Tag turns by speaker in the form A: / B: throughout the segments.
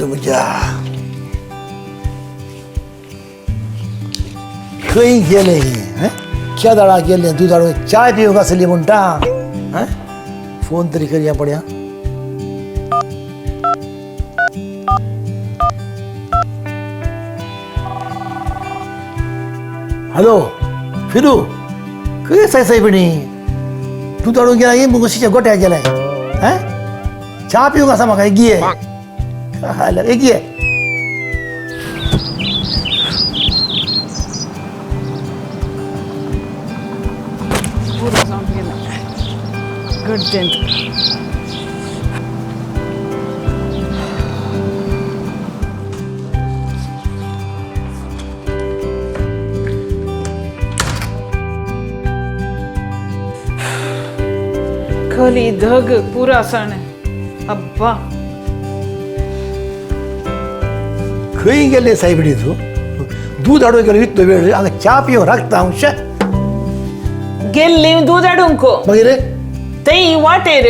A: तुमच्या खंय गेले हें केदाळा गेले दूद हाडून चाय पिवंक आसली म्हणटा. फोन तरी करया पळया. हॅलो फिरू, खंय आसा सायबिणी? दूद हाडूंक गेला मुगशीच्या गोट्याक गेलाय. च्या पिवंक आसा म्हाका. एक ये एक ये.
B: गडजेंत खली धग पुरा सण अब्बा.
A: खंय गेले सायबिणी तूं? दूद हाडूंक गेलो इतलो वेळ, हांगा च्या पिवंक राखता हांव. शे
B: गेल्ली दूद हाडूंक.
A: मागीर
B: थंय वाटेर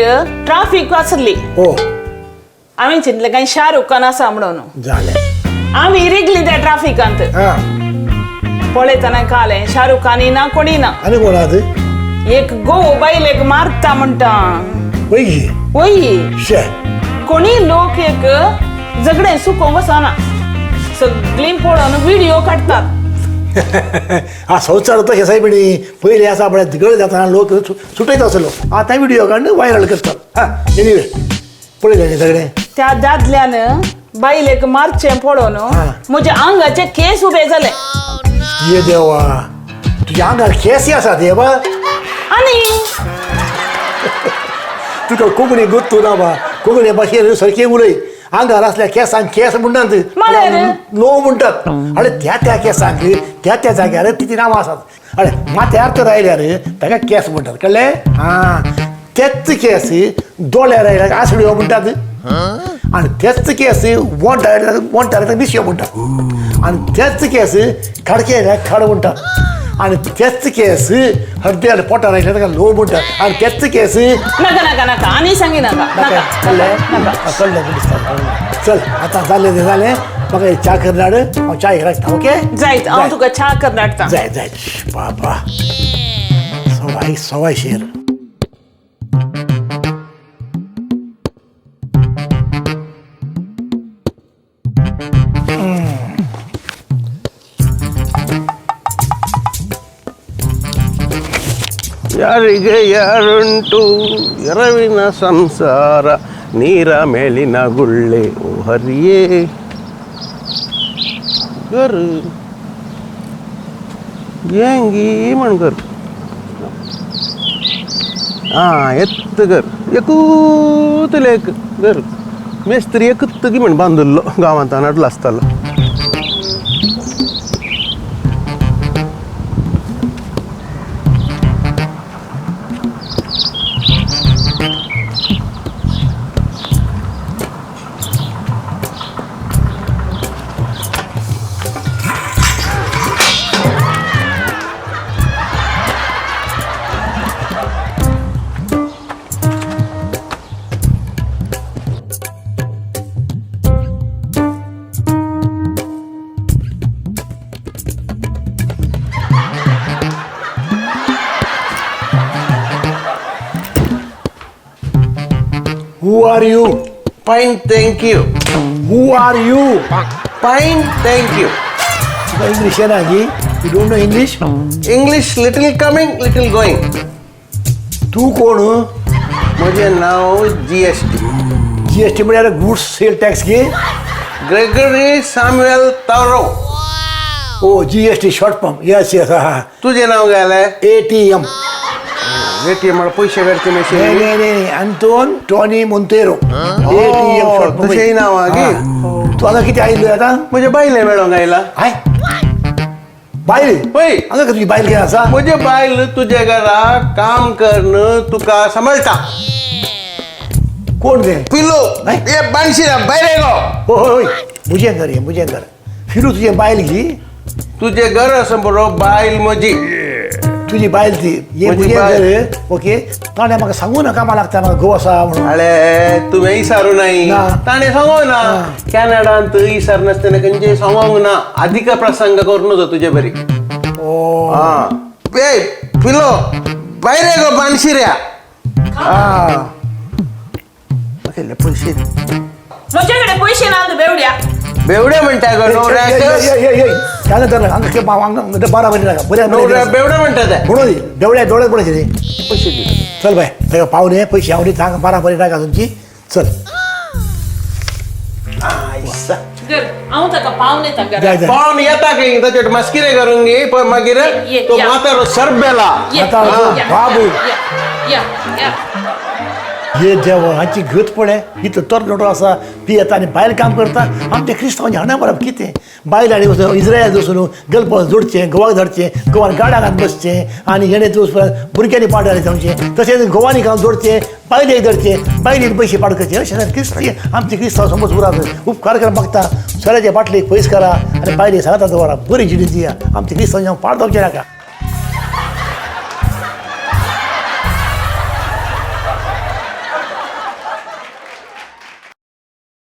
B: ट्राफीक आसली.
A: ओ
B: हांवें चिंतलें काय शाहरुख खान आसा म्हणून.
A: जालें.
B: आमी रिगली त्या ट्राफिकांत. पळयतना कालें शाहरुख खान ना कोणी ना.
A: आनी कोण आहा?
B: एक गोव बायलेक मारता म्हणटा.
A: वय
B: वय
A: शे
B: कोणी लोक एक झगडें सुकोवंक वचना, सगळीं पळोवन व्हिडिओ काडटात.
A: हा संवसार तशें सायबिणी. पयलीं आसा पळय गळ जातना लोक सुटयत आसलो, आतां व्हिडिओ काडून व्हायरल करतात. हा एनिवे पळयलें न्ही सगळें.
B: त्या दादल्यान बायलेक मारचें पळोवन म्हज्या आंगाचे केस उबे जाले.
A: ये देवा, तुज्या आंगार केस आसा देवा.
B: आनी
A: तुका कोंकणी गोत्तू ना बा. कोंकणी भाशेन सारकें उलय. आंगार आसल्या केंसांक केस म्हणटात, लो म्हणटात. आनी त्या त्या केसांक त्या त्या जाग्यार ती नांवां आसात. अरे माथ्यार तर आयल्यार ताका केस म्हणटात, कळ्ळें? आं, तेच केस दोळ्यार आयल्यार आसड्यो म्हणटात, आनी तेच केस वोंटार आयल्यार वोंटार ताका मिशयो म्हणटात, आनी तेच केस खाडके आयल्यार खाड म्हणटात, आनी तेच केस हरद्यार पोटार आयल्यार ताका लो म्हणटात, आनी तेच केस
B: नाका नाका नाका आनी सांगी नाका नाका.
A: कळ्ळें? कळ्ळें दिसता. चल आतां जालें तें जालें. म्हाका एक च्या करून हाड, हांव च्या राखता. ओके
B: जायत, हांव तुका च्या करून हाडटा.
A: जाय जाय बाबा. सवाय सवाय शेर.
C: ಯಾರಿಗೆ ಯಾರುಂಟು ಎರವಿನ ಸಂಸಾರ, ನೀರ ಮೇಲಿನ ಗುಳ್ಳೆ, ಓ ಹರಿಯೇ ಗರ್ ఏంగి ಮಣ್ಗರ್ ಎತ್ತು ಗರ್ एकूत लेक घर मेस्त्री एकूत गी म्हण बांदिल्लो गांवांत नडलो आसतालो.
A: Who are you?
C: Fine, thank you.
A: Who are you?
C: Fine, thank you.
A: तुका इंग्लीश येना की? You don't know English?
C: English little coming, little going.
A: तूं कोण?
C: म्हजें नांव G S T.
A: G S T म्हळ्यार गुड्स सेल टॅक्स की?
C: Gregory Samuel तारो.
A: ओ G S T short form. Yes yes. हा.
C: तुजें नांव काय?
A: A T M.
C: A T M पयशे काडचे मशीन.
A: नाही नाही नाही, Anton Tony Monteiro. A T M short form.
C: तशेंय नांव आहा की?
A: तूं हांगा कितें आयिल्लो आतां?
C: म्हजे बायले मेळोंक आयला.
A: हाय बायल?
C: पळय.
A: हांगा तुजी बायल कितें आसा?
C: म्हजे बायल तुजे घरा काम करून तुका सांबाळटा.
A: कोण तें?
C: पिलो
A: हय?
C: हे बाणशी भायर येगो.
A: होय होय, म्हजें घर हें, म्हजें घर. फिरू तुजें बायल की?
C: तुजें घर आसा बरो, बायल म्हजी.
A: तुजी बायल ती. हें
C: म्हजी
A: म्हजें
C: बायल.
A: घर. ओके. ताणें म्हाका सांगू ना कामां लागता म्हाका घोव आसा म्हणून.
C: अळे तुवें इसारू नाही.
A: ना.
C: ताणें सांगो ना. कॅनडांत इसार नासतना खंयचे सांगोंक ना, अधिक प्रसंग करू नजो तुजे बरी.
A: ओ.
C: हा, ए पिलो भायर ये गो बानशिऱ्या. हा, केले पैसे.
B: म्हज्याकडे पैसे ना बेवड्या.
C: बेवडे म्हणटा गो नवऱ्याक.
A: हांगा धरला हांगा हांगा बाराबरी नाका बऱ्या.
C: नवऱ्या बेवडे म्हणटा ते.
A: म्हणून बेवड्या बेवड्याच म्हणायचे रे.
C: पैसे दे.
A: चल बाय, थंय पावले पैसे आवडी सांग, बाराबरी नाका तुमची, चल.
C: आयसा.
B: कर हांव ताका पावन येता घरा.
A: जाय जाय.
C: पावन येता खंय, ताचे मस्किरे करून घे पळय मागीर.
B: ये,
C: तो
B: या.
C: म्हातारो सरबेला.
B: ये,
A: म्हातारो,
B: या,
A: बाबू.
B: या, या, या.
A: हे देव, हांची गत पळय. इतलो तरणाटो आसा, पियेता आनी बायल काम करता. आमच्या क्रिस्तांवांचें हांगा बरप कितें, बायल आनी वचून इस्रायल वचून गल्प जोडचें, गोवाक धाडचें, गोवान गाड्याक बसचें आनी हेणें भुरग्यांनी पाड जावचें. तशेंच गोवानी काम जोडचें, बायलेक धरचें, बायलेक पयशे पाड करचे. अशें क्रिस्ती आमचे क्रिस्तांव समज उरात. उपकार कर मागता, सोऱ्याचे बाटलेक पयस करा आनी बायलेक सांगता दवरा, बरी जिणी दिया. आमचे क्रिस्तांव पाड जावचें नाका.